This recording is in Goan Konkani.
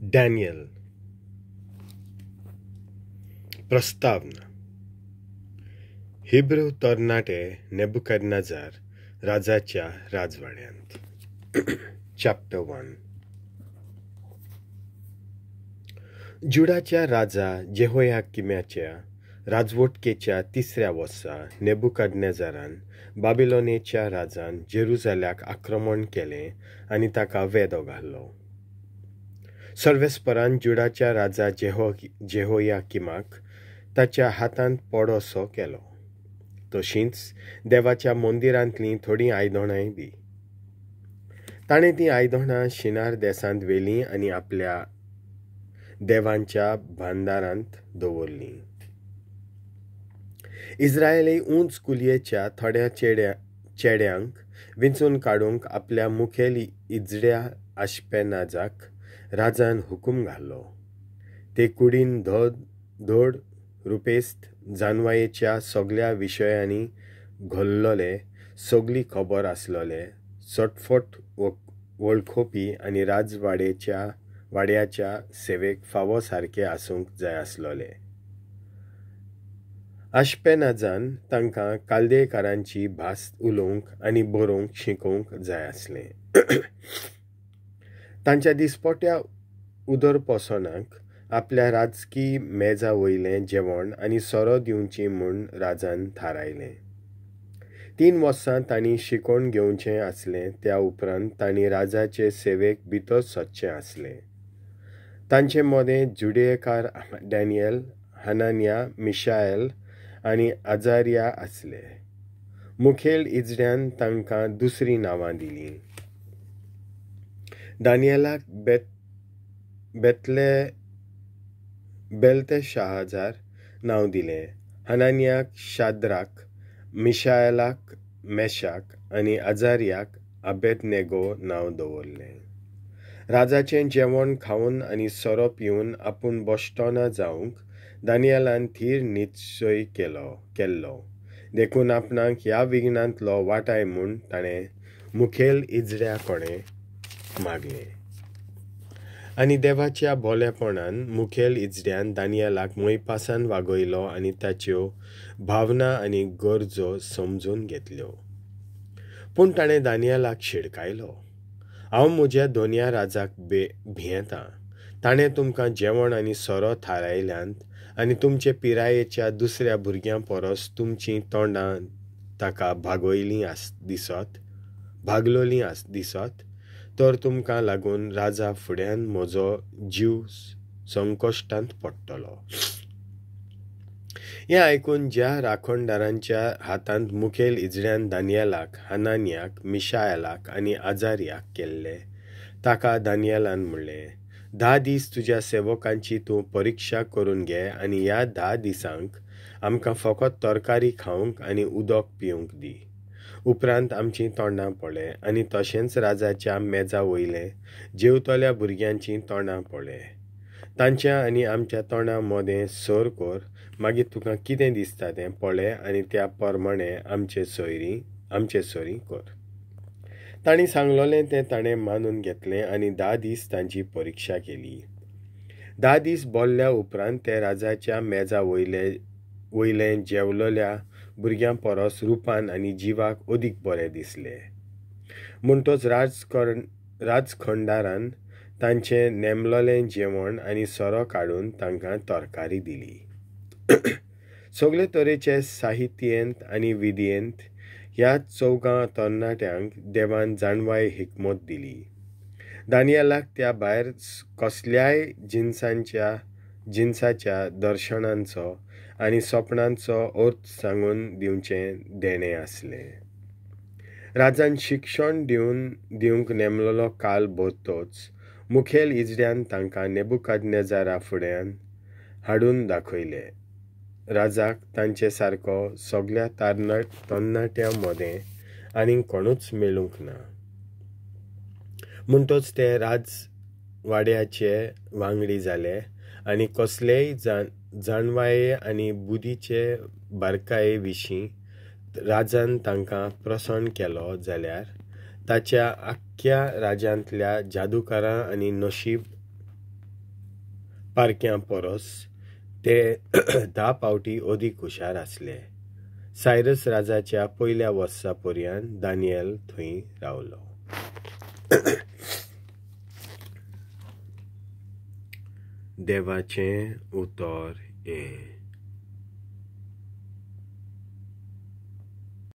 डॅनियल. प्रस्तावना. हिब्रू तरणाटे नेबुकदनेझर राजाच्या राजवाड्यांत. चॅप्टर 1. जुडाच्या राजा जेहोयाकिमाच्या राजवटकेच्या तिसऱ्या वर्सा नेबुकदनेझरान बाबिलोनेच्या राजान जेरुजाल्याक आक्रमण केलें आनी ताका वेदो घालो. सर्वेस्परान जुडाच्या राजा जेहोयाकिमाक ताच्या हातांत पडोसो केलो. तशींच देवाच्या मंदिरांतलीं थोडीं आयदनांय बी. ताणें तीं आयदनां शिनार देसांत व्हेलीं आनी आपल्या देवांच्या भांडारांत दवरलीं. इस्रायली उंच कुलयेच्या थोड्या चेड्यांक विंचून काडूंक आपल्या मुखेल इजड्या आश्पेनाजाक राजान हुकूम घालो. ते कुडीन धोड रुपेस्त जानवायेच्या सगल्या विशयांनी घोल्लोले, सगली खबर आसलोले, सटफट वळखोपी आनी राजवाड्याच्या सेवेक फावो सारके आसूंक जाय आसलोले. आश्पेनाजान तांकां काल्देकारांची भास उलोवंक आनी बरोवंक शिकोवंक जाय आसलें. तांच्या दिसपट्या उदरपोसणाक आपल्या राजकी मेजा वयलें जेवण आनी सोरो दिवची म्हूण राजान थारायलें. 3 वर्सां तांणी शिकोवन घेवचें आसलें. त्या उपरांत तांणी राजाचे सेवेक भितर सरचें आसलें. तांचे मदें जुडेकार डॅनियल, हनान्या, मिशाएल आनी आजारिया आसले. मुखेल इजड्यान तांकां दुसरीं नांवां दिलीं. दानियलाक बेल्तेशाजार नांव दिलें, हनान्याक शाद्राक, मिशाएलाक मेशाक आनी आजारियाक आबेदनेगो नांव दवरलें. राजाचें जेवण खावन आनी सोरो पिवन आपूण बश्टो ना जावंक दानियलान थीर निश्चय केल्लो. देखून आपणाक ह्या विघ्नांतलो वाटाय म्हूण ताणें मुखेल इजड्या कडेन मागलें. आनी देवाच्या भोलेपणान मुखेल इजड्यान दानियलाक मोयपासान वागयलो आनी ताच्यो भावना आनी गरजो समजून घेतल्यो. पूण ताणें दानियलाक शिडकायलो, हांव म्हज्या दोनया राजाक भियेतां. ताणें तुमकां जेवण आनी सोरो थारायल्यांत आनी तुमचे पिरायेच्या दुसऱ्या भुरग्यां परस तुमचीं तोंडां ताका भागयलीं दिसत तर तुमकां लागून राजा फुड्यान म्हजो जीव संकश्टांत पडटलो. हें आयकून ज्या राखणदारांच्या हातांत मुखेल इजड्यान दानियलाक, हनान्याक, मिशाएलाक आनी आजारियाक केल्ले ताका दानियलान म्हणलें, 10 दीस तुज्या सेवकांची तूं परिक्षा करून घे आनी ह्या 10 दिसांक आमकां फकत तरकारी खावंक आनी उदक पिवंक दी. उपरांत आमचीं तोंडां पळय आनी तशेंच राजाच्या मेजा वयलें जेवतल्या भुरग्यांचीं तोंडां पळय. तांच्या आनी आमच्या तोंडां मदें सर कर, मागीर तुका कितें दिसता तें पळय आनी त्या प्रमाणें आमचे सोयरीं कर. तांणी सांगलोलें तें ताणें मानून घेतलें आनी 10 दीस तांची परिक्षा केली. 10 दीस बोल्ल्या उपरांत ते राजाच्या मेजा वयलें जेवलोल्या भुरग्यां परस रुपान आनी जिवाक अदीक बरें दिसलें. म्हणटच राजखंडारान तांचें नेमलोलें जेवण आनी सोरो काडून तांकां तरकारी दिली. सगळे तरेचे साहित्येंत आनी विद्येंत ह्या 4 तरणाट्यांक देवान जाणवाय हिकमत दिली. दानियलाक त्या भायर कसल्याय जिनसाच्या दर्शनांचो आनी सपनांचो अर्थ सांगून दिवचें देणें आसलें. राजान शिक्षण दिवंक नेमलोलो काल भरतोच मुखेल इजड्यान तांकां नेबुकदनेझरा फुड्यान हाडून दाखयले. राजाक तांचे सारको सगल्या तरणाट्यां मदें आनीक कोणूच मेळूंक ना. म्हणटच ते राजवाड्याचे वांगडी जाले आनी कसलेय जाणवाये आनी बुद्धीचे बारकाये विशीं राजान तांकां प्रसन्न केलो जाल्यार ताच्या आख्ख्या राज्यांतल्या जादूकारां आनी नशीब पारक्यां परस ते 10 पावटी अदीक हुशार आसले. सायरस राजाच्या पयल्या वर्सा पर्यंत दानियल थंय रावलो. देवाचें उतर हें.